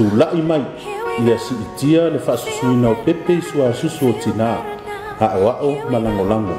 Tula'i mai ia si'itia le fa'asusuina o pepe i suasusu o tinā, a'oa'o ma lagolago.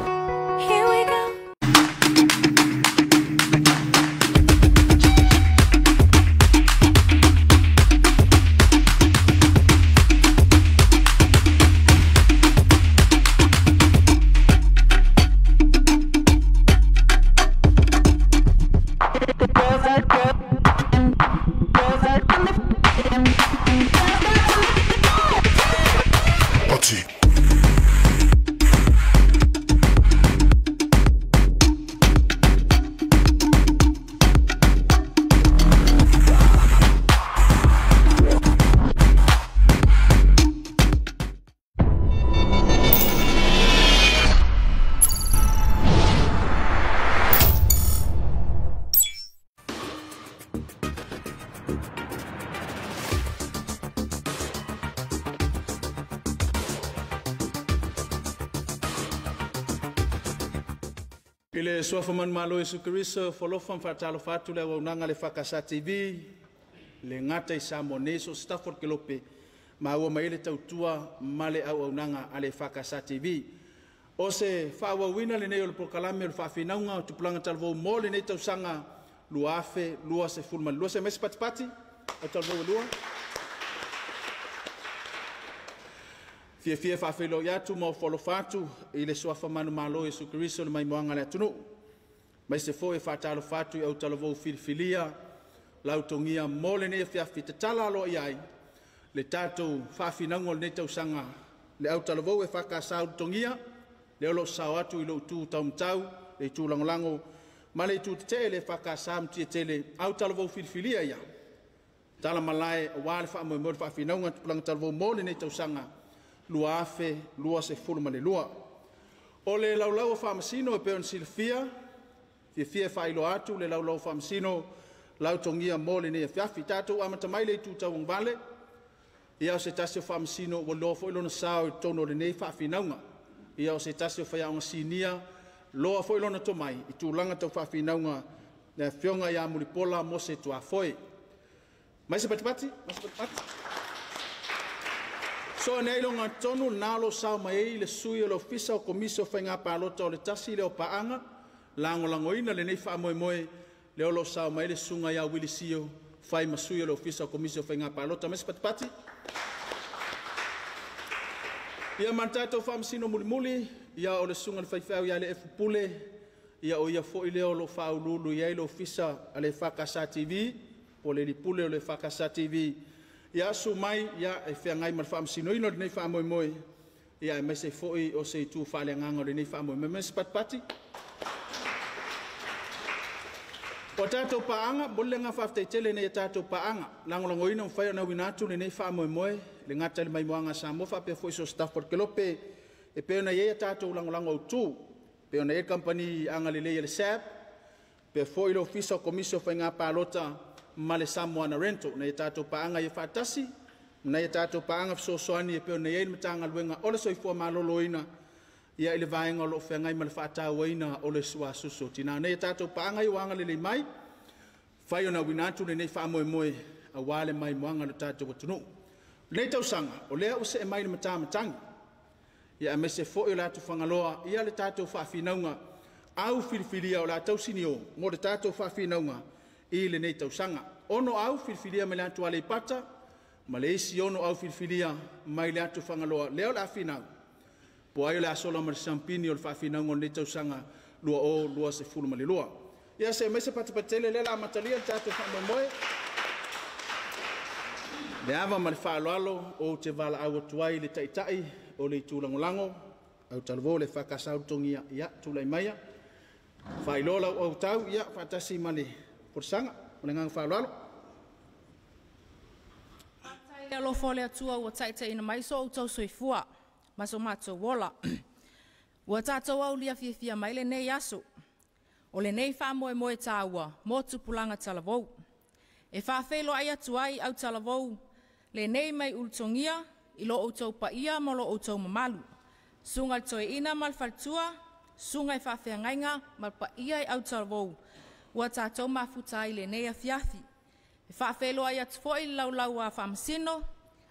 I le suafa manumalo Iesu Keriso, folofa ma faatalofa atu le auaunaga le EFKS TV, le gata i Samoa nei so o se tafa o le kelope, maua mai ai le tautua ma le auaunaga a le EFKS TV. O se faaauauina lenei o le polokalame o le faafinauga o tupulaga talavou mo lenei tausaga 2022. Se mai se patipati, au talavou e lua. Fiafia e faafeiloai atu ma ofo alofa atu i le suafa manumalo Iesu Keriso le maimoaga a le atunuu. Mai se foi e faatalofa atu i au talavou filifilia, lautogia mo lenei afiafi tatala aloa i ai le tatou faafinauga o lenei tausaga, le au talavou e EFKS ulutogia, le o lo o sao atu i lou itu taumatau, le itu lagolago, ma le itu tetee le EFKS Mutiatele, au talavou filifilia ia. Tala malae aua le faamoemoe le faafinauga tupulaga talavou mo lenei tausaga 2022. O le laulau o faamasino e pei ona silafia, fiafia e faailoa atu le laulau o faamasino lautogia mo lenei afiafi. Tatou amata mai le itu tauagavale, ia o se tasi o faamasino ua loa foi lona sao i totonu o lenei faafinauga. Ia o se tasi o faiaoga sinia, loa foi lona tomai i tulaga tau faafinauga, le afioga ia Mulipola Mose Tuafoe. Mai se patipati, mai se patipati. So nei longa tonu na lo sao mai ai le sui o le ofisa o komisi o faiga palota o le tasi le o paaga, lagolagoina lenei faamoemoe le o lo sao mai le susuga ia Wilisio, fai ma sui o le ofisa o komisi o faiga palota. Mai se patipati. Ia ma le tatou faamasino mulimuli, ia o le susuga le faifeau ia le Efu Pule, ia o ia foi lea o lo faauluulu i ai le ofisa a le EFKS TV, po o le Lipule o le EFKS TV, ia asu mai ia e feagai ma le faamasinoina o lenei faamoemoe, ia aemaise foi o se itu faaleagaga o lenei faamoemoe. Mai se patipati. O tatou paaga, mo le agaga faafetai tele nei a tatou paaga, lagolagoina mafai ona auina atu lenei faamoemoe, le gata i le maimoaga a Samoa faapea foi so o se tafa o le kelope, e pei ona i ai a tatou lagolago autu, pei ona i ai kamupani agalelei a le SAB, pea foi le ofisa o komisi o faiga palota ma le Samoana Rental, nei a tatou paaga ia faatasi, nei a tatou paaga fesoasoani e pei ona i ai le Matagaluega o le Soifua Maloloina, ia i le vaega o lo o feagai ma le faatauaina o le suasusu o tinā. Nei a tatou paaga ia ua agalelei mai, fai ona auina atu lenei faamoemoe aua le maimoaga o le tatou atunuu. Lenei tausaga, o lea ua see mai le matamatagi, ia aemaise foi o le atu Fagaloa, ia le tatou faafinauga au filifilia o le a tausinio mo le tatou faafinauga i lenei tausaga. 6 au filifilia mai le atu Aleipata, ma le isi 6 au filifilia mai le atu Fagaloa, lea o le a finau, po ai o le a sola ma le siampini o le faafinauga o lenei tausaga 2022. Ia se mai se patapatele lea la amatalia le tatou faamoemoe. Le ava ma le faaaloalo ou te valaau atu ai le taitai o le itu lagolago, au talavou le EFKS ulutogia, ia tulai maia. Faailoa lau autau, ia faatasi ma le folasaga, o le agaga faaaloalo. Faafetai le alofa o le Atua ua taitaiina mai so outou soifua ma so matou ola. Ua tatou aulia fiafia mai lenei aso. O lenei faamoemoe tāua mo tupulaga talavou. E faafeiloai atu ai au talavou lenei mai ulutogia i lo outou paia ma lo outou mamalu. Susuga i le toeaina ma le faletua, susuga i faafeagaiga ma le paia i au talavou, ua tatou mafuta ai lenei afiafi. E faafeiloai atu foi le laulau a Faamasino,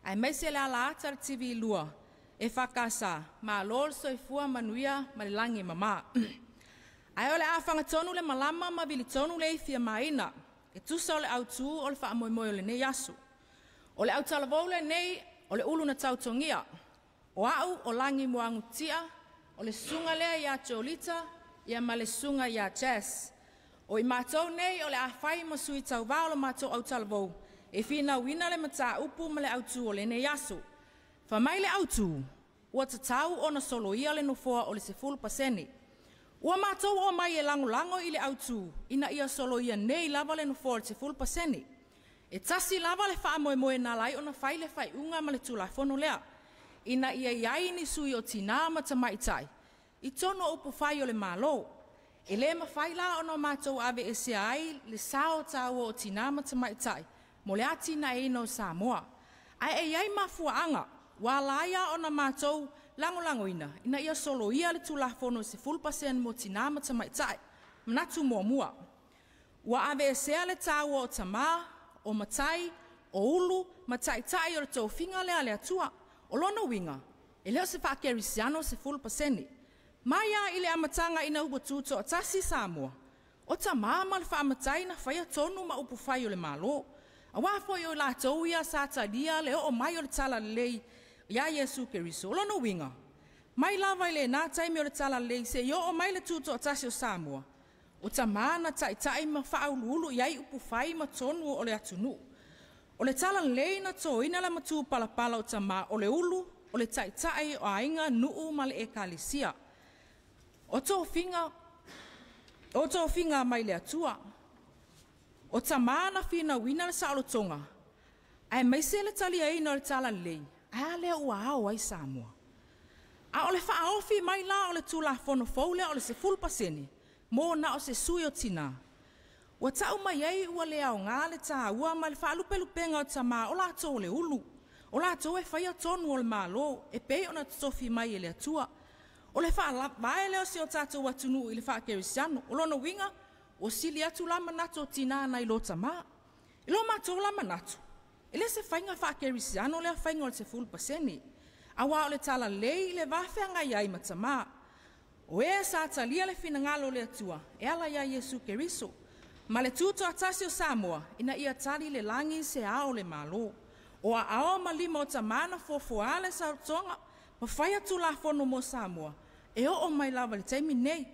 aemaise le alaata le TV2, e whakasa, ma lol soifua manuia ma le langi mama. Ae o le a whangatonu le malama ma vilitonu le ifia maina, e tusa o le autu o le whaamoemoe o lenei aso. O le autalavou lenei o le ulu na tautongia, o au o langi moangutia, o le sunga lea ia Jolita, ia ma le sunga ia Jazz. O i mātou nei o le awhai ma sui tauvā o le mātou autalavou, e whina wina le mata upu ma le autu o lenei aso. Whamai le autu, ua tatau ona solo ia le nofoa o le 10%. Ua mātou o mai e langolango i le autu, ina ia solo ia nei lava le nofoa o le 10%. E tasi lava le whaamoemoe nā lai ona whai le whai unga ma le tulafono lea. Ina ia iai ni sui o tina ma tamaitai. I tono upu whai o le malo. E le mawhai la ono mātou ave e se ai le sao tāua o tina ma tamaitai. Mo le ati na e ina o Samoa. Ae e iai mafuaanga, wa laia ona mātou langolangoina, ina ia solo ia le tulafono 10% mo tina ma tamaitai. Manatu muamua. Ua ave e sea le tāua o tamā, o matai, o ulu, ma taitai o le tōfinga lea le atua. O lona winga, e leo se whakerisiano 10%. Mai a i le amatanga ina ua tūto a tasi Samoa. O ta māma le whaamatai na whaia tonu ma upu whai o le malo. A wā foi o lātou ia sa talia le o mai o le tala lei ia Iesu Keriso. O lona winga, mai lava i le nā taimi o le tala lei se i o mai le tūto a tasi o Samoa. O ta māna taitai ma whauluulu iai upu whai ma tonu o le atunu. O le tala lei na tōina la matu palapala o ta mā o le ulu, o le taitai o ainga nuu ma le ekalisia. O tō whinga mai le atua. O ta māna whina wina le saolotonga. Ae maise le talia ina o le tala lei. Ae lea ua ao ai Samoa. A o le whaaofi mai la o le tulafono fou lea o le 10%. Mō na o se sui o tina. Ua tau mai ai ua le ao ngā le tā ua ma le whaalupelupenga o ta mā o lātou o le ulu. O lātou e whaia tonu o le mālo e pei ona totofi mai e le atua. O le whaavae leo se o tātou atunu i le whaakerisiano. O lona winga, o sili atu la manato o tina na i lo tamā. I lo mātou la manato. E le se whainga whaakerisiano lea whainga o le 10%. A wā o le tala lei i le wawheanga iai ma tamā. O e sa talia le whinangalo le atua, e ala ia Iesu Keriso. Ma le tūto atasi o Samoa, ina ia tali le langi se ao le malo. O a ao ma lima o tamana fofoa le sautonga, ma whai atu la fono mo Samoa. E o o mai lava le taimi nei,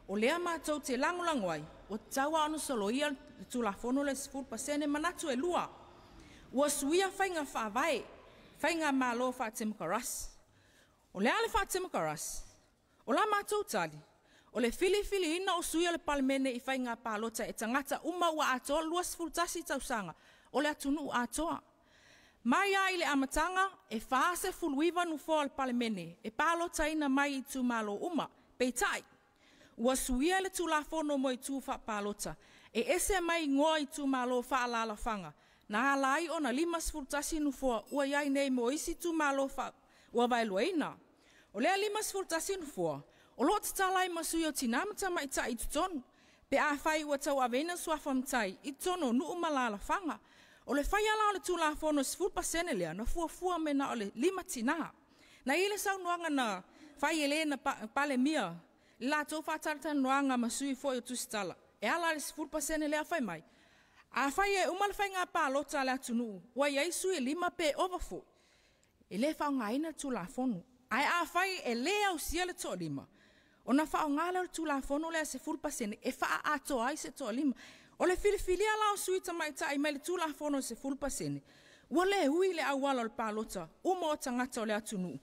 o lea mātou te langolango ai, o taua ono solo ia le tulafono le 10% manatu e lua. Ua suia whainga whaavae, whainga malo whaatemokarasi. O lea le whaatemokarasi, o la mātou tali, o le whiliwhili ina o suia le palemene i whainga pālota e tangata uma ua atoa 21 tausanga, o le atunu atoa. Mai a i le amatanga, e 49 nufoa o le palemene, e pālota ina mai i tūmalo uma, peitai. Ua suia le tulafono mo i tū whaapālota, e ese mai ngoa i tūmalo whaalalawhanga, na alai ona 51 nufoa ua iai nei mo isi tūmalo ua vaeluaina. O lea 51 nufoa, o lo tatalai masui o tinamata mai tai i tutonu, pe a whai ua tau aveina suafa matai i tono nuu malalawhanga. O le whai ala o le tulafono 10% lea, na fuafua me na o le 5 tina. Na ile saunoanga na whai ele na pale mia, le lātou whātaratanoanga masui foi o tusitala. E ala le 10% lea whai mai. A whai e uma le whai ngā pālota le atunuu, ua iai sui e 5 pe ova foi. E le whaongaina tulafono. Ae a whai e le au sia le toa 5. O na whaonga leo le tulafono lea 10% e whaa atoa ai se toa 5. O le filifilia lao sui tamaitai mai le tulafono 10%. Ua le ui le auala o le pālota, uma o tangata o le atunuu.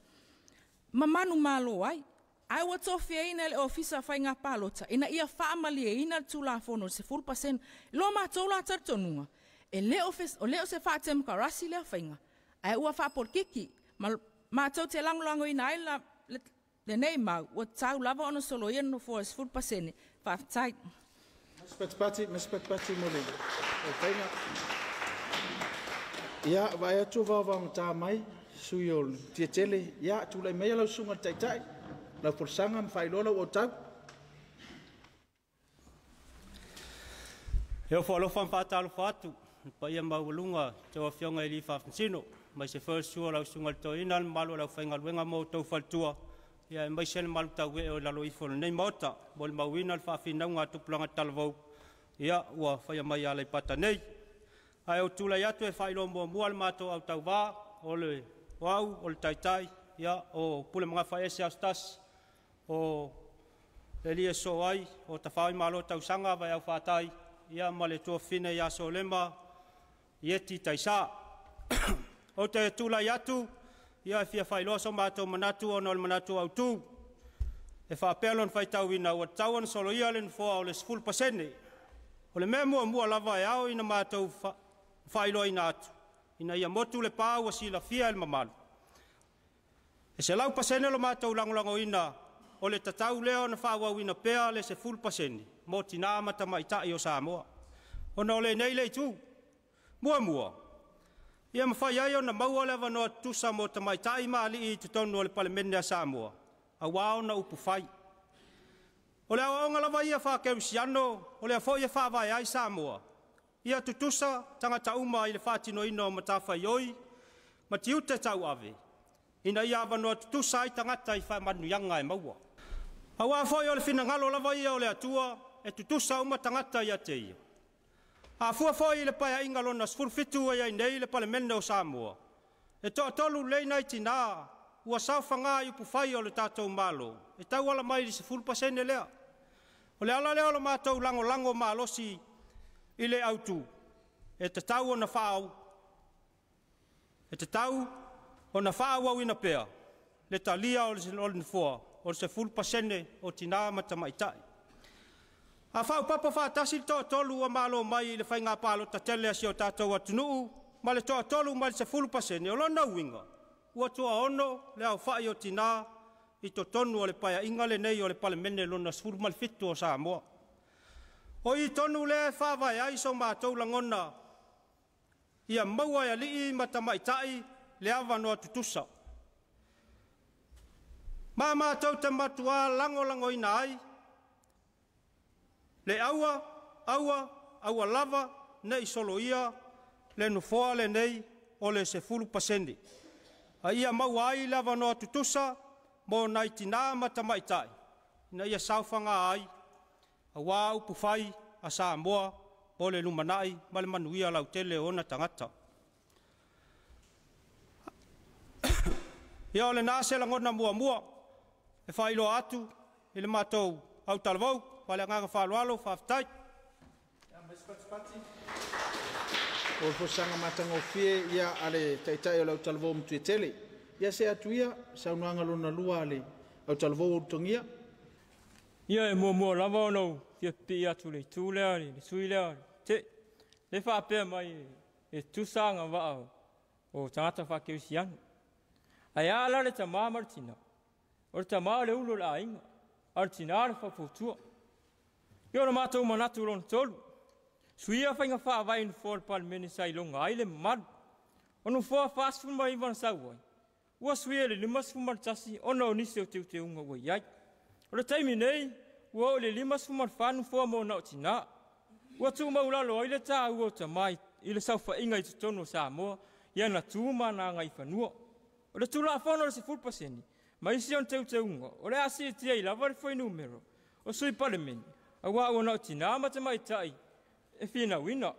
Mamanu malo ai. Ai ua tōfiaina le ofisa whai ngā pālota, ina ia whaamaliaina le tulafono 10%. Lo mātou la taritonunga, e le o leo se whaatemokarasi lea whainga. Ai ua whaapolkiki, ma mātou te langolango ina ai la le nei mau, ua tau lava ona solo ia no foa 10%. Whaaftai. Mas patipati mo le whainga. Ia, vai atu vava tā mai, sui o tietele, ia, tūlai mai lau sunga le taitai, lau polsanga mwhailoa lau o tau. Eo fo alofa mwhaatalo whaatu, Paia maualuga tou afioga i alii faamasino, aemaise foi o le susu o lau susuga i le Toeaina, le mamalu o le aufaigaluega ma outou faletua, ia aemaise le malu tauee o lalo ifo o lenei Maota, molimauina le faafinauga a tupulaga talavou, ia ua faia mai ia Aleipata nei. Ae ou tulai atu e faailoa muamua le matou autauvā, o le o au, o le taitai, ia o Pulemagafaese Asotai, o le alii e sosoo ai, o Tafaoimalo Tausaga Vaeau Faatai, ia ma le tuafafine ia Solema Ieti Taisa. Ou te tulai atu ia e fia faailoa so matou manatu ona o le manatu autu e faapea lona faitauina ua tatau ona soloia le nofoa o le 10%. O le mea muamua lava e ao ina matou faailoaina atu, ina ia motu le pa ua silafia e le mamalu. E 100% lo matou lagolagoina o le tatau lea ona faaauauina pea le 10% mo tinā ma tamaitai o Samoa. Ona o lenei le itu, muamua, ia mafai ai ona maua le avanoa tutusa mo tamaitai ma alii i totonu o le Palemene a Samoa, aua ona upu fai. O le aoaoga lava ia faakerisiano, o lea foi e faavae ai Samoa, ia tutusa tagata uma i le faatinoina o matafaioi ma tiute tauave, ina ia avanoa tutusa ai tagata i faamanuiaga e maua. Aua foi o le finagalo lava ia o le Atua, e tutusa uma tagata ia te ia. A fua foi i le paeaiga lona 17 ua i ai nei le Palemene o Samoa, e toatolu lelei nai tinā ua saofaga i upufai o le tatou Malo, e tauala mai i le 10% lea. O le ala lea o le matou lagolago malosi i le autu, e tatau ona faaauauina pea le talia o le nofoa o le 10% o tinā ma tamaitai. A faaopoopo faatasi le toatolu ua malo mai i le faiga palota tele a si o tatou atunuu ma le toatolu mai le 10%, o lona uiga, ua tuaono le aofai o tinā i totonu o le paeaiga lenei o le Palemene lona 17 o Samoa. O i tonu lea e faavae ai so matou lagona, ia maua e alii ma tamaitai le avanoa tutusa. Ma matou te matua lagolagoina ai le aua, aua, aua lava nei soloia le nofoa lenei o le 10%. A ia maua ai le avanoa tutusa mo nai tinā ma tamaitai, ina ia saofaga ai, aua upufai a Samoa mo le lumanai ma le manuia lautele o ona tagata. Ia o lena se lagona muamua e faailoa atu i le matou autalavou, ma le agaga faaaloalo, faafetai. O le folasaga matagofie ia a le Taitai o le autalavou Matuatele. Ia se atu ia saunoaga lona lua a le autalavou Ulutogia. Ia e muamua lava ona ou fia pipii atu le itu lea, le sui lea, te, le faapea mai e tusa agavaa o tagata faakerisiano. Ae a la le tamā ma le tinā? O le tamā o le ulu o le aiga, a o le tinā o le faufautua. Ia o le matou manatu lona tolu, suia faiga faavae i nofoa o le Palemene sa iloga ai le mamalu. O nofoa 49 na sau ai, ua suia i le 51 ona o nisi o teuteuga ua i ai. O le taimi nei, ua oo i le 54 nofoa mo na o tinā. Ua tuumaulalo ai le taua o tamā i le saofaiga i totonu o Samoa, ia na tu ma na agaifanua. O le Tulafono o le 10% ma isi ona teuteuga, o le a siitia ai lava le fuainumera o sui Palemene, aua ua na o tinā ma tamaitai e finauina.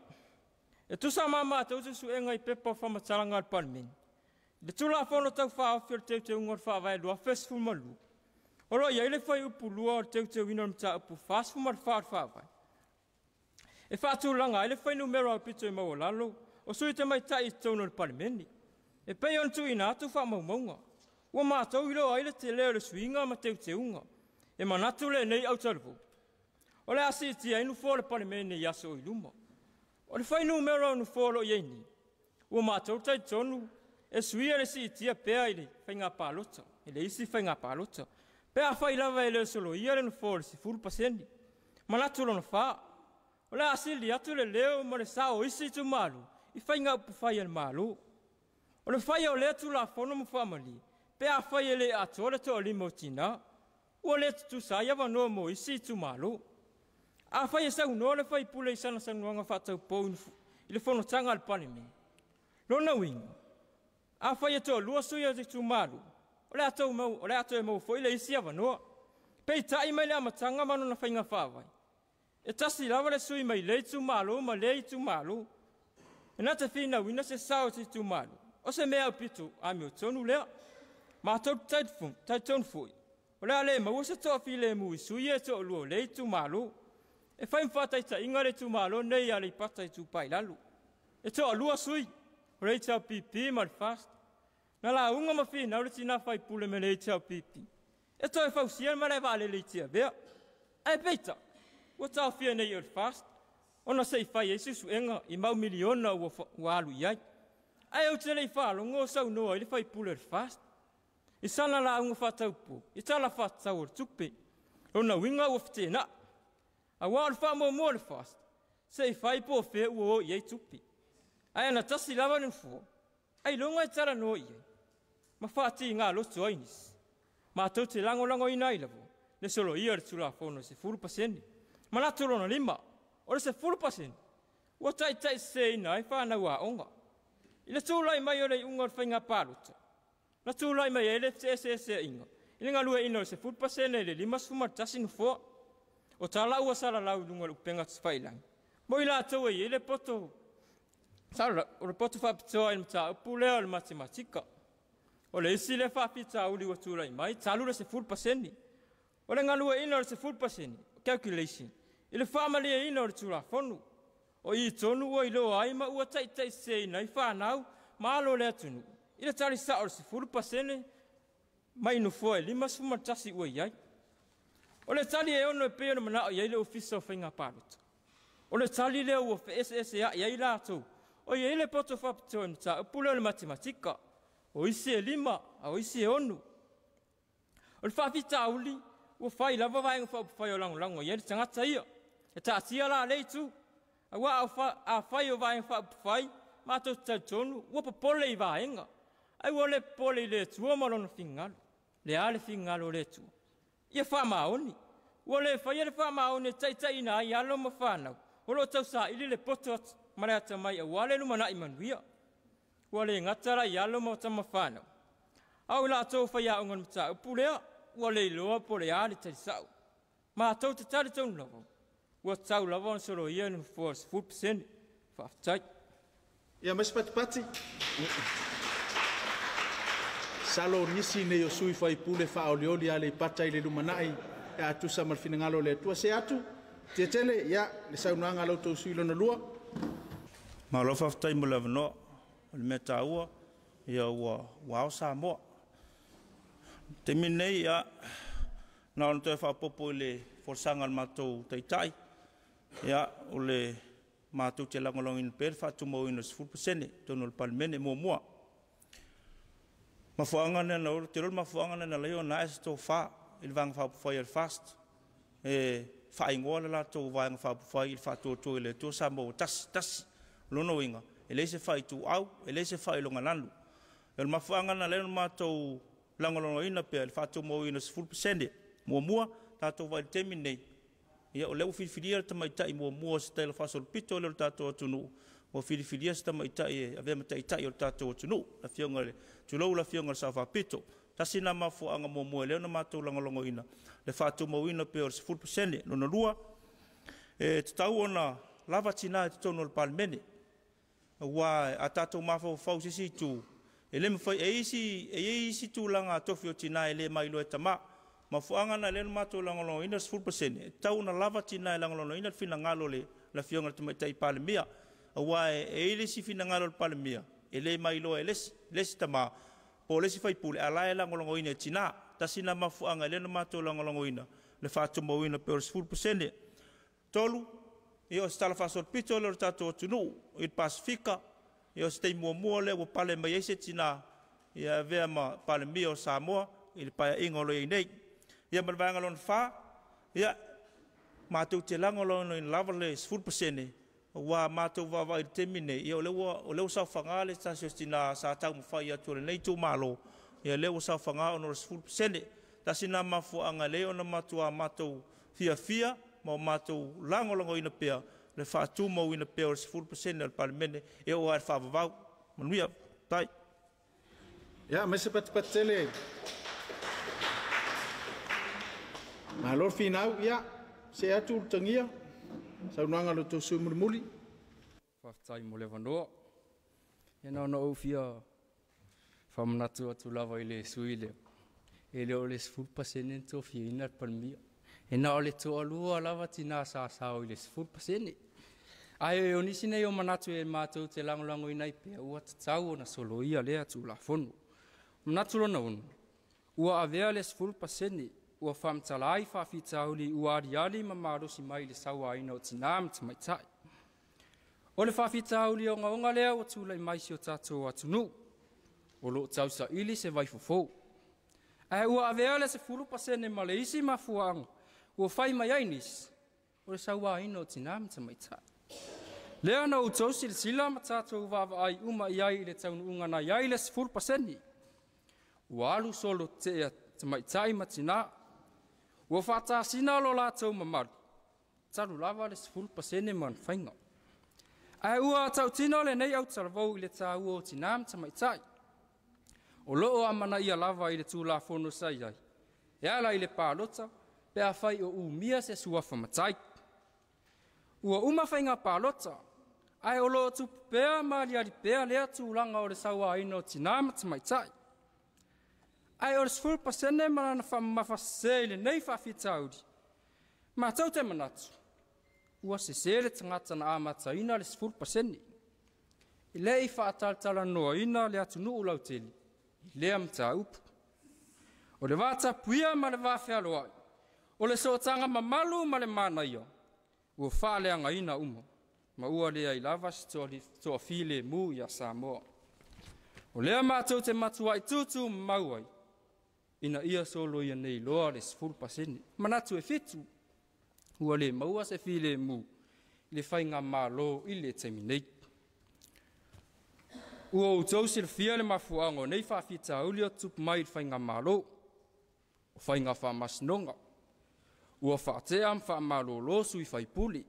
E tusa ma matou suesuega i pepa o faamatalaga a le Palemene, le Tulafono Tau Faaofi o le Teuteuga o le Faavae 2012, o lo o i ai le fuaiupu 2 o le teuteuina o le mataupu 44 o le Faavae, e faatulaga ai le fuainumera aupito i maualalo o sui tamaitai i totonu o le Palemene, e pei ona tuuina atu faamaumauga. Ua matou iloa ai le tele o le suiga ma teuteuga, e manatu lenei autalavou, o le a siitia ai nofoa o le Palemene i aso o i luma. O le fuainumera o nofoa o lo o i ai nei, ua matou talitonu e suia le siitia pea i le faiga palota, i le isi faiga palota, pe afai lava e le soloia le nofoa o le 10%. Manatu lona fa, o le a sili atu le leo ma le sao o isi itumalo i faiga upufai a le Malo. O le faia o lea Tulafono ma faamalie, pe afai e le atoa le toalima o tinā, ua le tutusa ai avanoa mo isi itumalo. Afai e saunoa le faipule i sana saunoaga faataupou i le fonotaga a le Palemene. Lona uiga, afai e toalua sui o le itumalo, o le a toe maua foi le isi avanoa. Peitai mai le amataga ma lona faiga faavae, e tasi lava le sui mai le itumalo ma le itumalo. E na te finauina se sao o se itumalo, o se mea aupito amiotonu lea. Matou te talitonu foi, o le a le maua se toafilemu i sui e toalua o le itumalo. E fai ma faataitaiga le itumalo nei Aleipata Itupa i Lalo. E toalua sui, o le HRPP ma le FAST. Na lauga ma finau le tina faipule me le HRPP. E toe fausia le malae vaalele i Tiavea. Ae peitai, ua taofia nei o le FAST, ona se i fai ai suesuega i mau miliona ua alu i ai. Ae ou te le i faalogo o saunoa i le faipule o le FAST. I sana lauga faataupo, i tala faatatau o le tupe. Lona uiga ua feteenai. Auā o le faamuamua o le FAST, se i fai po o fea ua o i ai tupe. Ae ana tasi lava le nofoa, ailoga e talanoa i ai, ma faatiga loto ai nisi. Matou te lagolagoina ai lava le soloia o le Tulafono i 10%. Manatu lona 5, o le 10% ua taitaiseseina ai fanau aoga. I le tulai mai o le iuga o le faiga palota, na tulai mai ai le feeseeseaiga i le galueaiina o le 10% i le 51 nofoa. O tala ua salalau i luga o le upega tafailagi, mo i latou e i ai le poto o le poto faapitoa i le mataupu lea o le matematika. O le isi lea faafitauli ua tulai mai, talu le 10%. O le galueaiina o le 10%, calculation, i le faamalieina o le Tulafono. O i tonu ua iloa ai ma ua taitaiseseina ai fanau ma alo o le atunuu i le tali sao o le 10% mai nofoa e 51 ua i ai. O le tali e ono e pei ona manao i ai le Ofisa o Faiga Palota. O le tali lea ua feeseeseai ai latou, o i ai le poto faapitoa i le mataupu lea o le matematika. O isi e 5, a o isi e 6. O le faafitauli ua fai lava vaega faaupufai o lagolago i ai le tagata ia. E taatia la le itu, auā afai o vaega faaupufai, matou te talitonu ua popole i vaega. Ai ua le popole i le Atua ma lona finagalo. Le a le finagalo o le Atua? Ia faamaoni. Ua le faia le faamaoni e taitaiina ai alo ma fanau. O lo o tausaili le poto ma le atamai auā le lumanai manuia. Ua le gata la i alo ma tama fanau. A o i latou faiaoga o le mataupu lea, ua le iloa po o le a le talisau. Matou te talitonu lava, ua tau lava ona soloia le nofoa o le 10%. Faafetai. Ia mai se patipati. Salo nisi nei o sui faipule faaolioli Aleipata i le lumanai e atusa ma le finagalo o le Atua. Se atu, tietele, ia, le saunoaga a la outou sui lona lua. Malo faafetai mo le avanoa. O le mea taua, ia ua ao Samoa. Taimi nei, ia, na ona toe faapopo i le folasaga a le matou taitai, ia, o le matou te lagolagoina pea le faatumauina o le 10% totonu o le Palemene muamua. Mafuaaga lea na te iloa le mafuaaga lea na ala ai ona ae se tofa i le Vaega Faaupufai a le FAST e faaigoa le latou Vaega Faaupufai i le faatuatua i le Atua Samoa ua tasi, tasi. O lona uiga, e leai se faaituau, e leai se faailogalanu. O le mafuaaga na ala ai ona matou lagolagoina pea le faatumauina o le 10%. Muamua, tatou vaai i le taimi lenei, ia o lea ua filifilia le tamaitai muamua o se taila faasolopito lea o le tatou atunuu, ua filifilia se tamaitai e avea ma taitai o le tatou atunuu, le afioga i le tulou le afioga i le Sao Faapito. Tasi lena mafuaaga muamua lea ona matou lagolagoina le faatumauina pea o le 10%. Lona lua, e tatau ona lava tina i totonu o le Palemene, aua a tatou mafaufau i se isi itu, e le mafai, e i ai isi tulaga tofi o tina e le mailoa e tamā. Mafuaaga na lea na matou lagolagoina le 10%, e tatau ona lava tina e lagolagoina le finagalo o le afioga i le Tamaitai Palemia, aua e i ai le isi finagalo o le Palemia, e le mailoa e le isi tamā, po o le isi faipule, a la e lagolagoina e tina. Tasi na mafuaaga lea na matou lagolagoina le faatumauina pea o le 10%. 3, ia o se tala faasolopito lea o le tatou atunuu i le Pasefika, ia o se taimi muamua lea ua pale mai ai se tina ia avea ma Palemia o Samoa i le paeaiga o lo o i ai nei. Ia ma le vaega lona 4, ia matou te lagolagoina lava le 10%, aua matou vaavaai i le taimi nei, ia o lea ua saofaga le tasi o tina sa taumafai atu o lenei itumalo, ia lea ua saofaga ona o le 10%. Tasi na mafuaaga lea ona matua matou fiafia ma o matou lagolagoina pea Le faatumauina pea o le 10% o le Palemene e oo lava i le faavavau. Manuia. Tai. Ia, ma se patupatele. Malo finau, ia, se atu ulutangia, saunoaga lo tou sui mulimuli. Faafetai mo le avanoa. Ia na ona ou fia faamanatu atu lava i le sui lea. E le o le 10% na tofiaina le Palemia. E na o le toalua lava tinā sa sao i le 10%. Ae o nisi nei o manatu e matou te lagolagoina ai pea ua tatau ona soloia lea Tulafono. Manatu lona ono, ua avea le 10% ua faamatala ai faafitauli ua aliali ma malosi mai i le sauaina o tinā ma tamaitai. O le faafitauli ogaoga lea ua tulai mai si o tatou atunuu, o loo tausaili se vaifofo. Ae ua avea le 10% ma le isi mafuaaga ua fai mai ai nisi, o le sauaina o tinā ma tamaitai. Lea na outou silasila ma tatou vaavaai uma i ai i le taunuuga na i ai le 10%. Ua alu solo tea tamaitai ma tinā. Ua faatasina lo latou mamalu, talu lava le 10% ma ona faiga. Ae ua tautino lenei autalavou i le tāua o tinā ma tamaitai. O loo amanaia lava i le Tulafono sa i ai, e ala i le palota pe afai o umia se suafa matai. Ua uma faiga palota, ae o loo tupu pea ma aliali pea lea tulaga o le sauaina o tinā ma tamaitai. Ae o le 10% ma lana faamamafa sese i lenei faafitauli, matou te manatu, ua sese le tagata na amataina le 10%. E le i faatalatalanoaina le atunuu lautele i lea mataupu. O le vatapuia ma le vafealoai, o le sootaga mamalu ma le manaia, ua faaleagaina uma, ma ua leai lava se toafilemu ia Samoa. O lea matou te matuai tutu mamau ai, ina ia soloia nei loa le 10%. Manatu e fitu, ua le maua se filemu i le faigamalo i le taimi nei. Ua outou silafia le mafuaaga o nei faafitauli o tutupu mai i le faigamalo, o faiga faamasinoga, ua faatea ma faamalolo sui faipule,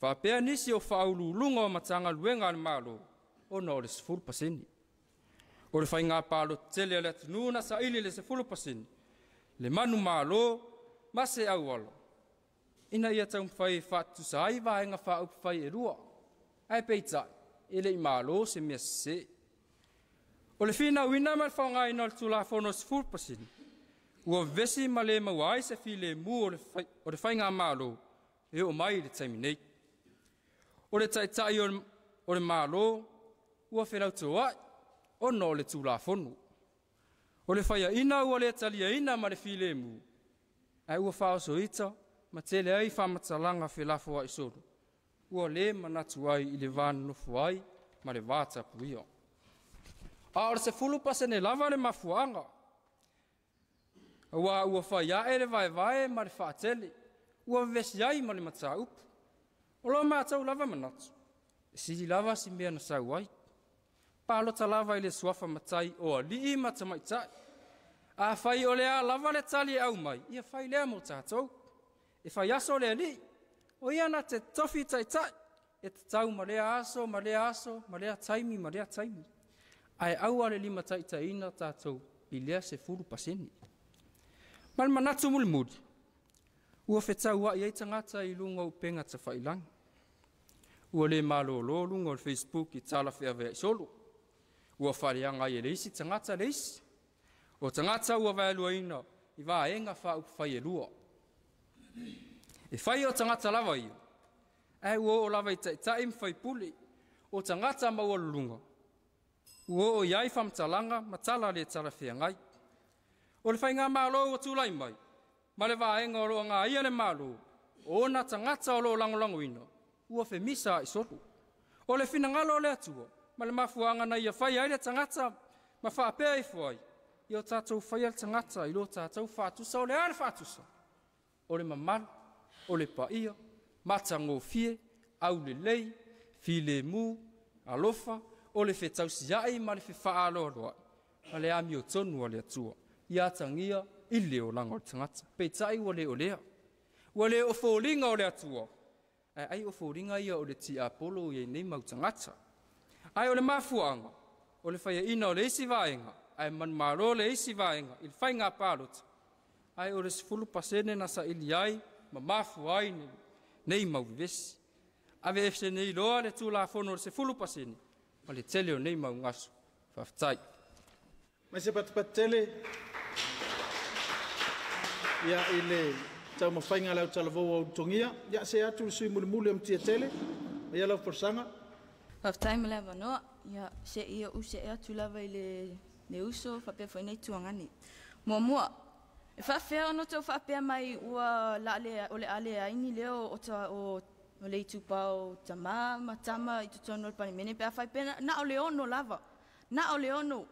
faapea nisi o faauluuluga o Matagaluega a le Malo ona o le 10%. O le faiga palota tele a le atunuu na saili le 10%, le manumalo ma se auala, ina ia taumafai e faatutusa ai vaega faaupufai e lua, ae peitai e le i malo se mea sese. O le finauina ma le faaaogaina o le Tulafono 10%, ua vevesi ma le maua ai se filemu o le faigamalo e oo mai i le taimi nei. O le taitai o le Malo ua felautoai ona o le Tulafono. O le faiaina ua le taliaina ma le filemu, ae ua faaosoita ma tele ai faamatalaga felafoai solo, ua le manatu ai i le va nonofo ai ma le vatapuia. A o le 10% lava le mafuaaga, aua ua fai ae le vaevae ma le faatele, ua vevesi ai ma le mataupu. O lo matou lava manatu, e sili lava si mea na sau ai. Palota lava i le suafa matai o alii ma tamaitai. A fai o lea lava le tali e aumai, ia fai lea mo tatou. E fai aso le alii, o ia na te tofi taitai, e tatau ma lea aso, ma lea aso, ma lea taimi, ma lea taimi. Ae aua le limataitaiina tatou i lea 10%. Ma le manatu mulimuli, ua fetauai ai tagata i luga o upega tafailagi. Ua le malolo luga o le Facebook i tala feaveai solo. Ua faaleaga ai e le isi tagata le isi. O tagata ua vaeluaina i vaega faaupufai e lua. E fai o tagata lava ia, ae ua oo lava i taitai ma faipule, o tagata maualuluga, ua oo i ai faamatalaga ma tala le talafeagai. O le faigamalo ua tulai mai, ma le vaega o loo agaia le Malo, o ona tagata o loo lagolagoina, ua femisa ai solo. O le finagalo o le Atua, ma le mafuaaga na ia fai ai le tagata ma faapea ifo ai, ia o tatou faia le tagata i lo tatou faatusa, o le a le faatusa? O le mamalu, o le paia, matagofie, aulelei, filemu, alofa, o le fetausiai ma le fefaaloaloai, ma le amiotonu a le Atua, ia atagia i le olaga o le tagata. Peitai ua le o lea. Ua le o foliga o le Atua, Ae ai o foliga ia o le tiapolo i nei mau tagata. Ae o le mafuaaga, o le faiaina o le isi vaega, ae manumalo le isi vaega i le faiga palota, ae o le 10% na saili ai ma mafua ai nei mau vevesi. Ave ese nei loa le Tulafono o le 10% ma le tele o nei mau gasu. Faafetai. Mai se patipati tele. Ia i le taumafaiga a le autalavou o ulutogia. Ia se atu le sui mulimuli o Mutiatele. Ia lau folasaga. Faafetai mo le avanoa. Ia se i ou see atu lava i le uso faapea foi nei tuagane. Muamua, e faafefea ona outou faapea mai ua la le o le a leai ni leo o ta o le itupa o tama ma tama i totonu o le Palemene pe afai pe na o le 6 lava. Na o le 6.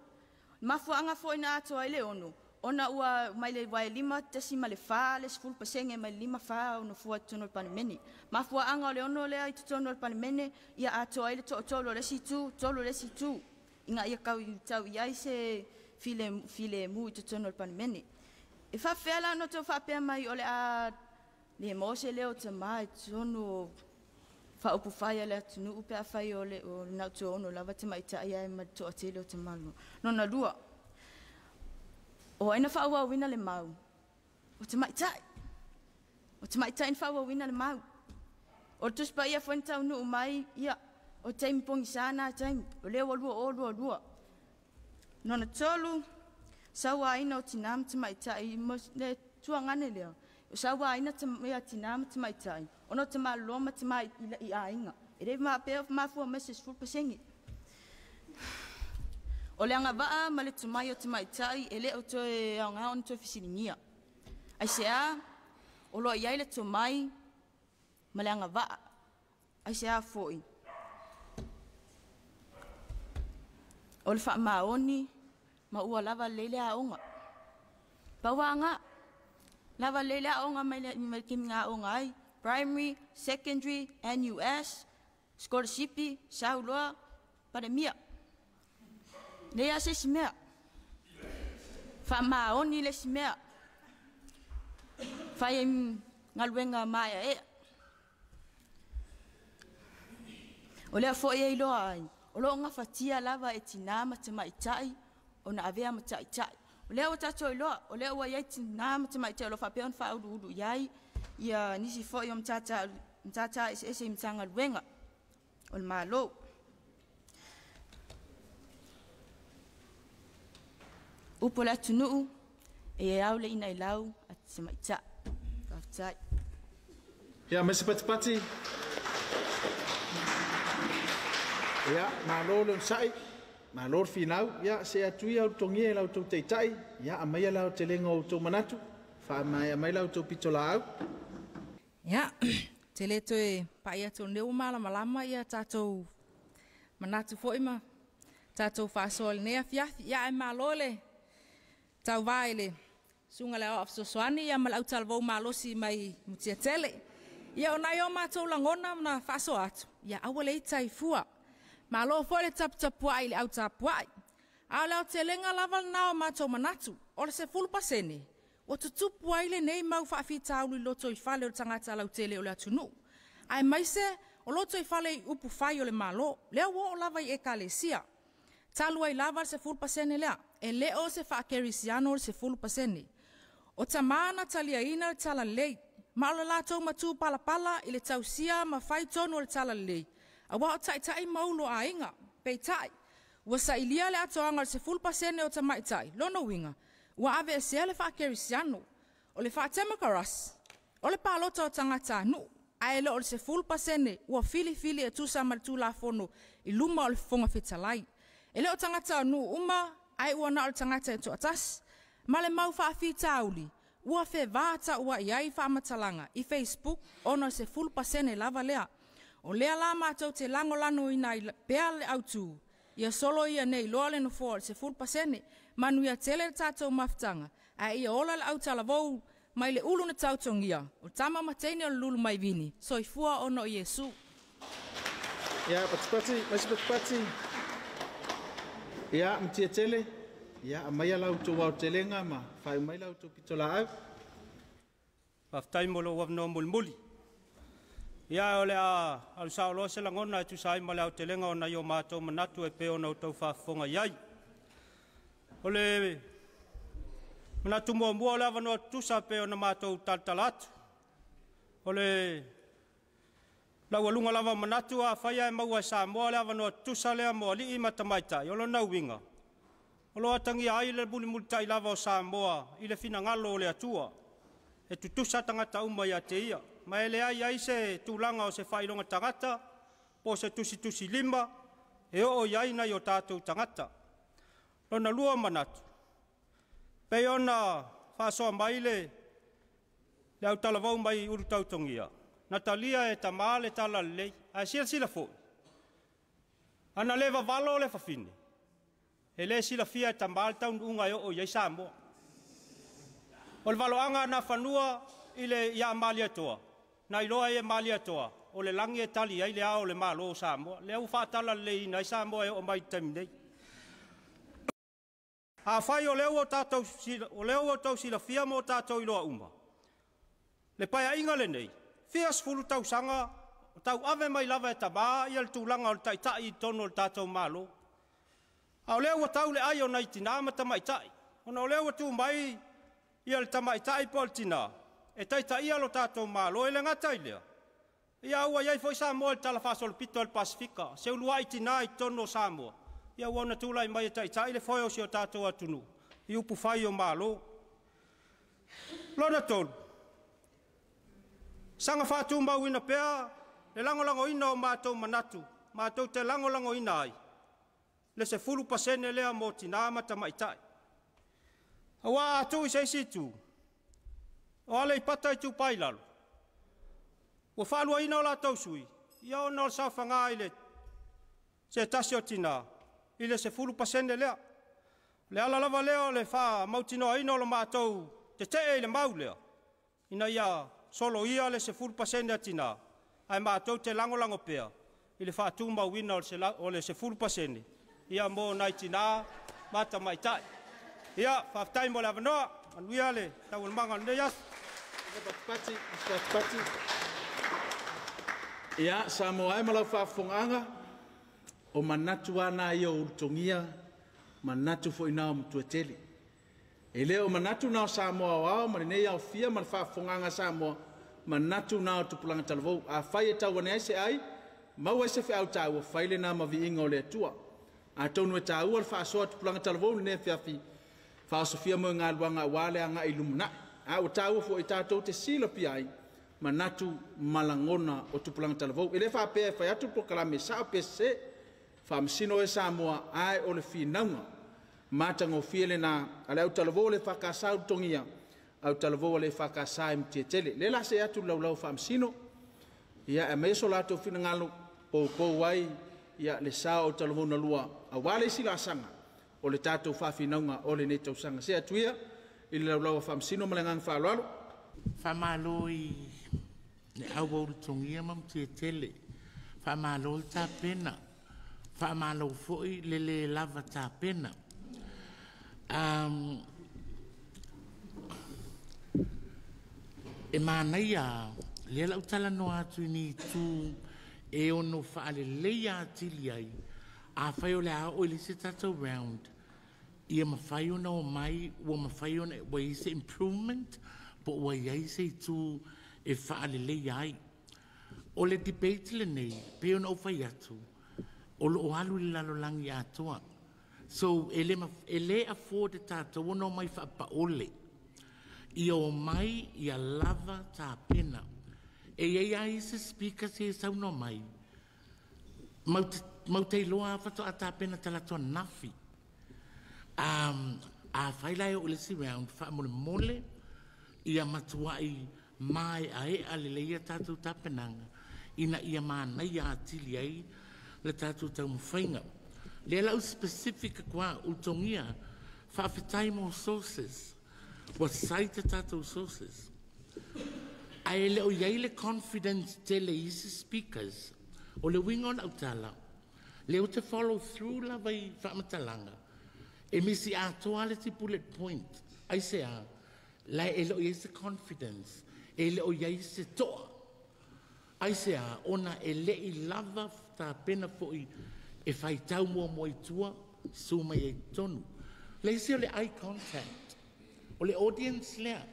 Mafuaaga foi na atoa ai le 6, ona ua mai le wae 5.4 le 10% mai le 5.4 o nofua i totonu o le Palemene. Mafuaaga o le 6 lea i totonu o le Palemene, ia atoa ai le toatolu o le isi itu, 3 o le isi itu, ina ia tau i ai se filemu i totonu o le Palemene. E faafefea la ona outou faapea mai o le a le maua se leo o tama i totonu o faaupufai a le atunuu pe afai o le na o toaono lava tamaitai ae ma le toatele o tamalo. Lona lua, o ai na faaauauina le mau? O tamaitai. O tamaitai na faaauauina le mau. O le Tusi Paia foi na taunuu mai, ia, o taimi pogisa na taimi, o lea ua 2022. Lona tolu, sauaina o tinā ma tamaitai, le tuagane lea, o sauaina ia tinā ma tamaitai, ona o tamaloloa ma tamā i aiga. E le faapea mafua mai se 10%. O le agavaa ma le tomai o tamaitai e le o toe aoga ona toe fesiligia. Aisea, o lo o i ai le tomai ma le agavaa. Aisea foi, o le faamaoni ma ua lava lelei le aoga. Pau aga, lava lelei le aoga mai le taimi na aoga ai, primary, secondary, NUS, scholarship, sauloa, palemia. Nei a se isi mea. Faamaoni le isi mea. Fai ai galuega maeaea. O lea foi e iloa ai, o loo gafatia lava e tinā ma tamaitai ona avea ma taitai. O lea ua tatou iloa, o lea ua i ai tinā ma tamaitai o lo o faapea ona faauluulu i ai ia nisi foi o matata eseese i Matagaluega o le Malo. Upu o le atunuu, e au le ina i lau a tamaitai. Faafetai. Ia, mai se patipati. Ia, malo le onosai, malo le finau. Ia, se atu ia ulutogia i la outou taitai. Ia, aumaia le aotelega o outou manatu, faamaea mai la outou pitolaau. Ia, te le toe pai atu o lenei ua malamalama ia tatou manatu foi ma tatou faasoa i lenei afiafi. Ia, ae malo le tauvā i le susuga le aoao fesoasoani ia ma le autalavou malosi mai Mutiatele. Ia, o nai o matou lagona na faasoa atu, ia aua le ita i fua. Malo foi le taputapuai i le autapuai. A o le aotelega lava lena o matou manatu, o le 10%, ua tutupu ai lenei mau faafitauli i lotoifale o le tagata lautele o le atunuu. Ae maise o lotoifale i upufai o le Malo, lea ua oo lava i ekalesia. Talu ai lava le 10% lea, e le o se faakerisiano le 10%. O tamā na taliaina le talalelei, ma o le latou matu palapala i le tausia ma fai tonu o le talalelei, aua o taitai ma ulu o aiga, peitai, ua sailia le atoaga o le 10% o tamaitai, lona uiga, ua aveesea le faakerisiano. O le faatemokarasi, o le palota o tagatanuu, ae le o le 10% ua filifili e tusa ma le Tulafono i luma o le Fofoga Fetalai. E le o tagatanuu uma, ae ua na o le tagata e toatasi. Ma le mau faafitauli, ua fevataua'i ai faamatalaga i Facebook ona o le 10% lava lea. O lea la matou te lagolagoina ai pea le autu, ia solo ia nei loa le nofoa o le 10%, manuia tele le tatou mafutaga, ae ia ola le autalavou mai le ulu na tautogia, o tama ma teine o le lulu mai vini, soifua ona o Iesu. Ia, patipati, mai se patipati. Ia, Mutiatele, ia, aumaia la outou aotelega ma faaiu mai la outou pitolaau. Faafetai mo lou avanoa mulimuli. Ia o le a alu saoloa se lagona e tusa ai ma le aotelega o nai o matou manatu e pei ona outou faafofoga i ai. O le manatu muamua o le avanoa tutusa pei ona matou talatala atu. O le laualuga lava o manatu afai ae maua e Samoa le avanoa tutusa lea mo alii ma tamaitai, o lona uiga, o lo o atagia ai le mulimulitai lava o Samoa i le finagalo o le Atua, e tutusa tagata uma ia te ia, ma e leai ai se tulaga o se faailoga tagata po o se tusitusilima e oo i ai nai o tatou tagata. Lona lua o manatu, pei ona faasoa mai le autalavou mai Ulutautogia, na talia e tamā le talalelei, ae silasila foi, ana le vavalo le fafine, e le silafia e tamā le taunuuga e oo i ai Samoa. O le valoaga a Nafanua ia Malietoa, na iloa ai e Malietoa, o le lagi e tali ai le ao o le Malo o Samoa. Lea ua faatalaleiina ai Samoa e oo mai i le taimi nei. Afai o lea ua outou silafia ma o tatou iloa uma, le paeaiga lenei, fia sefulu tausaga o tauave mai lava e tamā ia le tulaga o le taitai i totonu o le tatou Malo. A o lea ua tau le ai o nai tinā ma tamaitai, ona o lea ua tu mai ia le tamaitai po o le tinā, e taitaia lo tatou Malo, e le gata i lea, ia ua i ai foi Samoa i le talafaasolopito o le Pasefika, se uluai tinā i totonu o Samoa, ia ua ona tulai mai e taitai le foe o si o tatou atunuu i upufai o Malo. Lona tolu, saga faatumauina pea le lagolagoina o matou manatu, matou te lagolagoina ai le 10% lea mo tinā ma tamaitai. Aua a tuu i se isi itu, o Aleipata Itupa i Lalo, ua faaluaina o latou sui, ia ona o le saofaga i le se tasi o tinā i le 10% lea. O le ala lava lea o le faamautinoaina o le matou tetee i le mau lea, ina ia soloia le 10% a tinā, ae matou te lagolago pea i le faatumauina o le 10% ia mo nai tinā ma tamaitai. Ia, faafetai mo le avanoa, manuia le taualumaga o lenei aso. Ia, Samoa e ma lau faafofogaaga, o manatu lava na ia o Ulutogia, manatu foi na o Matuatele. E le o manatu na o Samoa aoao ma lenei aofia ma le faafofogaaga a Samoa, manatu na o tupulaga talavou. Afai e tau ane ai se ai, maua ai se feau taua, fai lena ma viiga o le Atua. Atonu e taua le faasoa tupulaga talavou lenei afiafi, faaosofia mo galuega aua le agai i lumanai. A ua taua foi tatou te silafia ai, manatu ma lagona o tupulaga talavou. E le faapea e fai atu polokalame sao pe sese, faamasino e Samoa ae o le finauga matagofie lena a le autalavou o le FKS Ulutogia, autalavou o le FKS e Mutiatele. Le la se atu laulau faamasino, ia e aumai so latou finagalo poupou ai ia le sao autalavou na lua aua le isi laasaga o le tatou faafinauga o lenei tausaga. Se atu ia i le laulau faamasino ma le agaga faaaloalo. Faamalo i le au Ulutogia ma Mutiatele, faamalo le tapena, faamalo foi le le lava tapena. E manaia lea lau talanoa atu i ni itu e ono faaleleia atili ai, afai o le a oo i le isi tatou round, ia mafai ona omai, ua mafai ona ua i ai se improvement po ua i ai se itu e faaleleia ai. O le debate lenei, pei ona ou fai atu, o loo alu i le lalolagi atoa. So e le afford e tatou ona omai faapaole, ia omai ia lava tapena. E i ai lava isi speakers ia e saunoa mai, maute iloa lava faatoa tapena talaatu ananafi. Afai la e oo i le isi round, faamolemole ia matuai maeaea lelei a tatou tapenaga ina ia manaia atili ai le tatou taumafaiga. Lea lau specific atu lava, Ulutogia, faafetai mo sources. Ua cite a tatou sources. Ae le o i ai le confidence tele i isi speakers. O le uiga o lau tala, lea ou te follow through lava i faamatalaga, e misi atoa le isi bullet point. Aisea? La e le o i ai se confidence, e le o i ai se toa. Ai se a ona e lei lava tapena foi e faitau muamua i tua su mai ai tonu. Le isi o le eye contact, o le audience lea.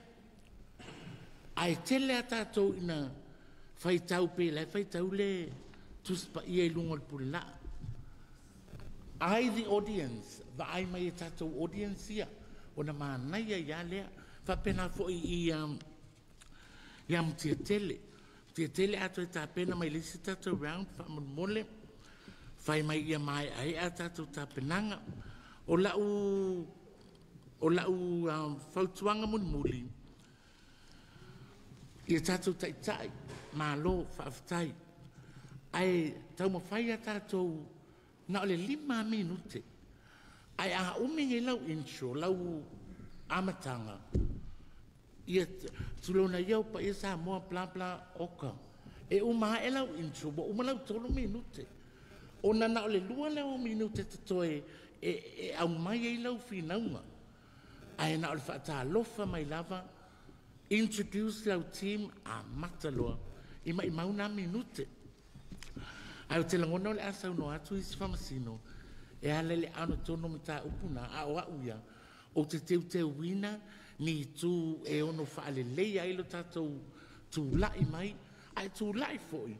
Ae tele a tatou ina faitau pe le faitau le Tusi Paia i luga o le pulelaa. Ai the audience, vaai mai e tatou audience ia, ona manaia ia lea. Faapena foi i ia Mutiatele. Mutiatele a toe tapena mai le isi tatou round faamolemole, fai mai ia maeaea tatou tapenaga. O lau fautuaga mulimuli, ia tatou taitai, malo, faafetai. Ae taumafai a tatou na o le 5 minute. Ae a umi nei lau intro, lau amataga, ia tulona ia o paia Samoa bla bla oka. E uma ae lau intro, ua uma lau 3 minute. Ona na o le 2 lea o minute totoe e aumai ai lau finauga. Ae na o le faatalofa mai lava, introduce lau team a mata loa, i mai mauna minute. Ae o te lagona o le asa no atu isi whamasino, e ala le ano tono mata upuna, a o au ia, o te teu te wina, ni tū e ono whaalelei ai lo tātou tūlai mai, ae tūlai foi.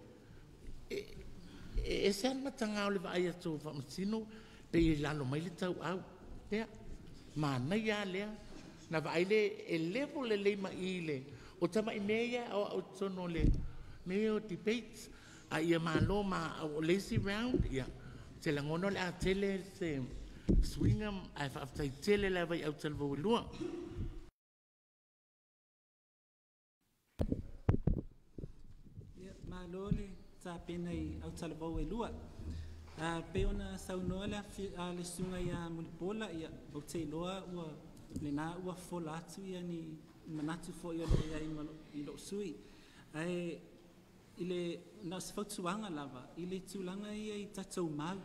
E se ana matanga o le vaai atu whamasino, pe i lalo mai le tau au. Lea, mānai a lea, na vaai le e levo le leima i le, o tamai mea ia o au tono le mea o debates, a ia malo ma o lazy round, ia, te langono le a tele se swinga, ae faafetai tele lava i autalavou e lua. Ia, malo le tapena i autalavou e lua. Pe ona saunoa le le susuga ia Mulipola, ia, ou te iloa ua lena ua fola atu ia ni manatu foi o loo iai ma i lou sui. Ae i le na o se fautuaga lava i le tulaga ia i tatou mau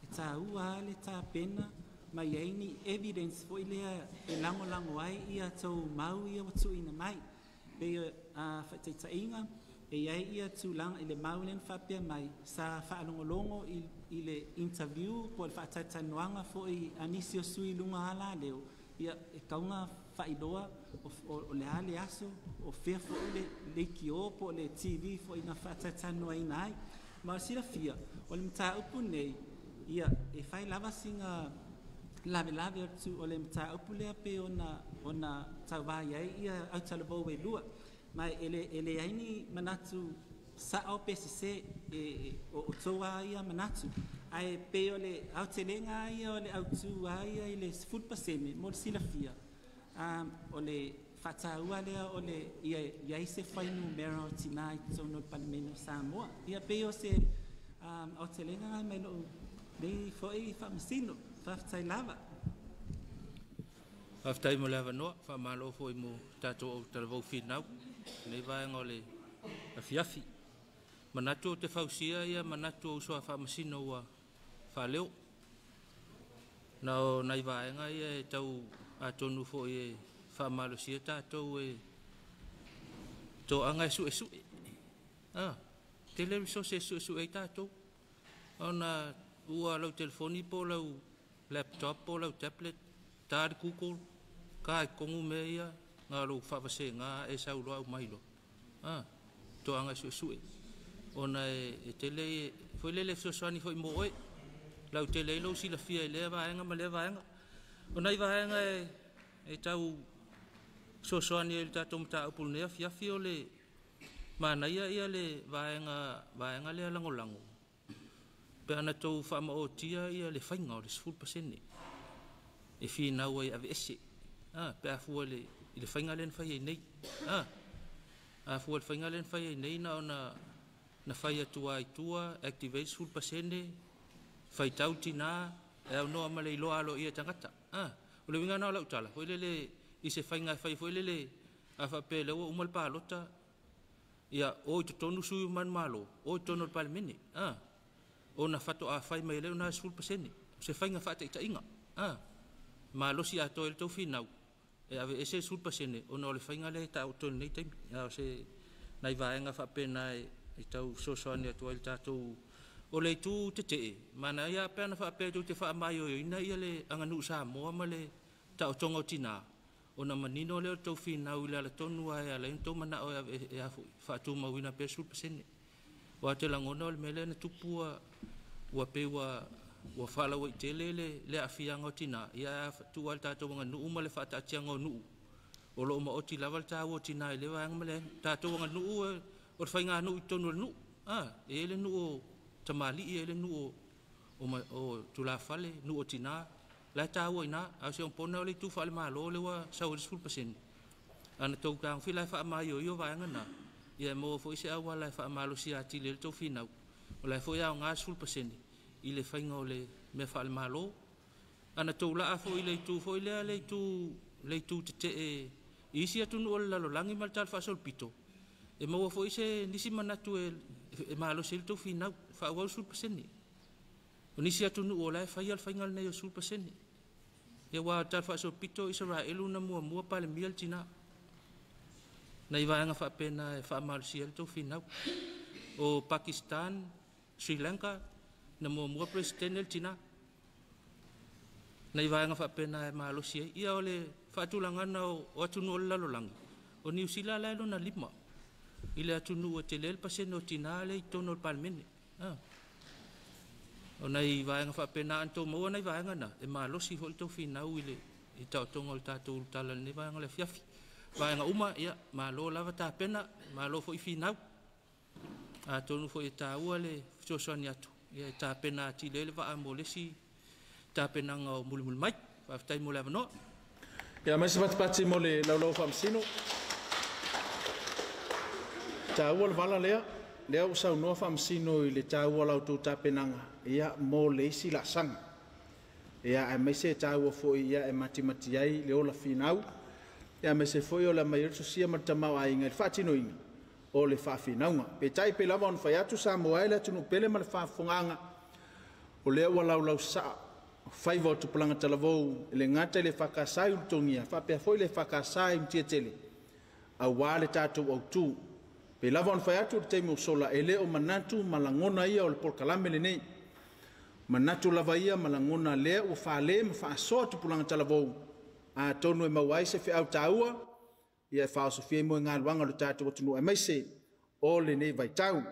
e tāua le tapena mai ai ni evidence foi lea e lagolago ai ia tou mau ia ua tuuina mai. Pe faataitaiga e iai ia tulaga i le mau lea na faapea mai sa faalogologo i le interview po o le faatalatalanoaga foi a nisi o sui luga ala leo, ia e kauga faailoa o le a le aso o fea foi le leitio po o le TV foi na faatalatalanoaina ai. Ma o le silafia o le mataupu nei, ia e fai lava sina lavelave o le mataupu lea pe ona tauvai ai ia autalavou e lua. Ma e leai ni manatu sa'o pe sese e o toa ia manatu. Ae pe o le aotelega ia o le autū ia i le 10% mo le silafia. O le faataua lea o le ia iai se fuainumera o tinā i totonu o le Palemene o Samoa. Ia pei o se aotelega mai lou nei foi faamasino. Faafetai lava. Faafetai mo le avanoa, faamalo foi mo tatou autalavou finau nei vaega o le afiafi. Manatu o te fausia ia manatu o uso a faamasino ua faaleo. Na o nai vaega ia e tau atonu foi e faamalosia tatou e toaga e suesue. Tele resource e suesue ai tatou. Ona ua lau telefoni po lau laptop po lau tablet, tā le Google, ka e kongu mea ia, ngā lou whaavasega e sauloa au mai loa. Toaga e suesue. Ona e tele e, foi lele fesoasoani foi mo oe, lau tele ai lou silafia i lea vaega ma lea vaega. O nai vaega e tau fesoasoani ai le tatou mataupu lenei afiafi o le manaia ia le vaega lea lagolago. Pe ana tou faamaotia ia le faiga o le 10% e finau ai ave ese. Pe a fua i le faiga lea na fai ai nei. A fua i le faiga lea na fai ai nei na ona na fai atu ai tua, activate 10%, faitau tinā, e au noa ma le iloa alo ia tangata. O le uiga na o lau tala, foi lele i se faiga e fai foi lele a faapea lea ua uma le palota, ia o i totonu sui uma malo, o i totonu o le Palemene. Ona faatoa fai mai lea na 10%, se faiga faataitaiga. Malosi atoa i le tau finau, e ave ese le 10% ona o le faiga lea e taoto i lenei taimi. O se nai vaega faapena e I tau fesoasoani atu ai le tatou o le itu tetee, manaia pe ana faapea tou te faamaioioina ia le aganuu Samoa ma le taotoga o tinā, ona manino lea o le tou finau i le alatonu lava e ala ai ona tou manao e faatumauina pea le 10%. Aua ou te lagona o le mea lea na tupu ua pei ua faalauaitele le aafiaga o tinā, ia ae tuu lava i le tatou aganuu ma le faataatiaga o nuu, o lo o maoti lava le taua o tinā i lea vaega ma le tatou aganuu o le faiganuu i totonu o le nuu. E i ai le nuu o tamalii, e i ai le nuu o tulafale, nuu o tinā, la e taua i ina, a o si ompona o le itu faale-Malo lea ua sau ai le 10%. Ana tou tagofi la e faamaioio vaega na, ia e maua foi se auala e faamalosia atili ai le tou finau, o la e foi e aoga le 10% i le faiga o le mea faale-Malo. Ana tou laa foi i le itu foi lea, le itu tetee i isi atunuu o le lalolagi ma le talafaasolopito, e maua foi se nisi manatu e malosi ai le tou finau, faaauau le 10%. O nisi atunuu o la e faia le faiga lenei o le 10%. Ia aua o le talafaasolopito o Isaraelu na muamua palemia le tinā. Nai vaega faapena e faamalosia ai le tou finau. O Pakistan, Sri Lanka, na muamua presidente le tinā. Nai vaega faapena e malosi ai. Ia o le faatulagana o atunuu o le lalolagi, o Niu Sila la e lona 5 i le atunuu e tele le pasene o tinā lea i totonu o le Palemene. O nai vaega faapena ana tou maua nai vaega na, e malosi foi le tou finau i le taotoga o le tatou tala i lenei vaega o le afiafi. Vaega uma, ia, malo lava tapena, malo foi finau. Atonu foi e taua le fesoasoani atu, ia e tapena atili ai le vaa mo le isi tapenaga o mulimuli mai. Faafetai mo le avanoa. Ia mai se patipati mo le laulau faamasino. Taua le vala lea, lea ua saunoa faamasino i le taua o la outou tapenaga, ia mo le isi laasaga. Ia aemaise e taua foi ia e matimati ai le ola finau, ia aemaise foi o le aumai ai le sosia ma le tamaoaiga i le faatinoina o le faafinauga. Peitai pe lava ona fai atu Samoa e le atunuu pele ma le faafofogaaga, o lea ua laulau saa faiva o tupulaga talavou i le gata i le FKS i Ulutogia, faapea foi le FKS i Mutiatele, aua le tatou autu. Pe lava ona fai atu le taimi ua sola, e le o manatu ma lagona ia o le polokalame lenei. Manatu lava ia ma lagona lea ua fale ma faasoa tupulaga talavou, atonu e maua ai se feau taua, ia e faaosofia ai mo galuega o le tatou atunuu aemaise o lenei vaitau.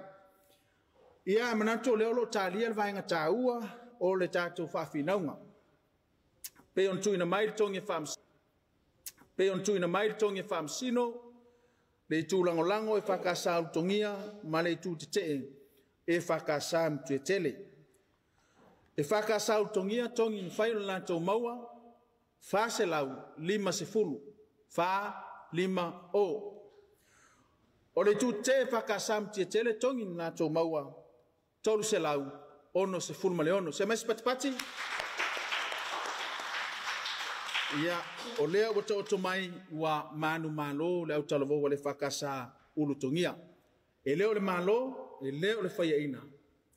Ia manatu o lea o lo o talia le vaega taua o le tatou faafinauga. Pei ona tuuina mai le togi faamasino, le itu lagolago e FKS Ulutogia ma le itu tetee e FKS Mutiatele. E FKS Ulutogia togi mafai o le latou maua 450, 450. O le itu tetee e FKS Mutiatele togi na latou maua 366. Se mai se patipati? Ia, o lea ua taoto mai ua manu malo le autalavou o le FKS Ulutogia. E le o le malo, e le o le faiaina.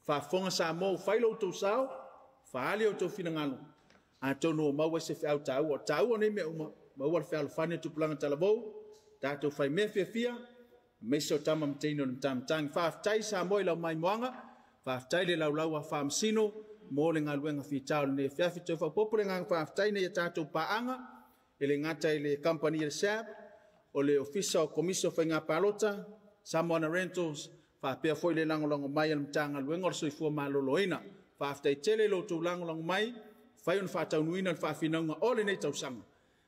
Faafofoga Samoa, fai lo outou sao, faali outou finagalo, atonu o maua se feau taua. O taua nei mea uma, maua le fealofani o tupulaga talavou, tatou fai mea fiafia, aemaise o tama ma teine o le matamatagi. Faafetai Samoa i lau maimoaga, faafetai le laulau a faamasino mo le galuega fitao lenei afiafi. Toe faaopoopo le agaga faafetai nei ia tatou paaga, e le gata i le kamupani a le SAB, o le Ofisa o Komisi o Faiga Palota, Samoana Rentals, faapea foi le lagolago mai a le Matagaluega o le Soifua Maloloina. Faafetai tele i lo outou lagolago mai, fai ona faataunuuina le faafinauga o lenei tausaga,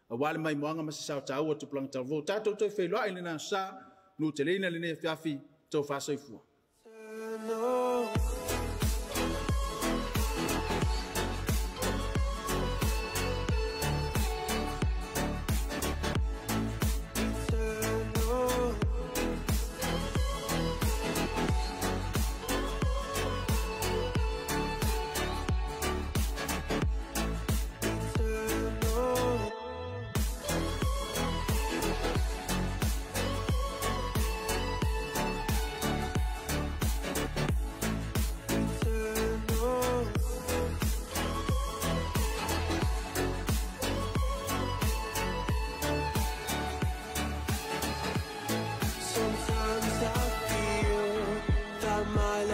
aua le maimoaga ma se sao taua o tupulaga talavou. Tatou toe feiloai i lena aso sa, nuteleina lenei afiafi, tou faasoifua.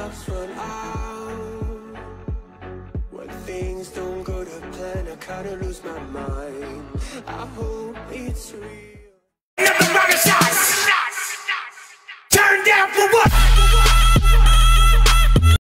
luck's run out. When things don't go to plan, I kinda lose my mind. I hope it's real. Turn down for what?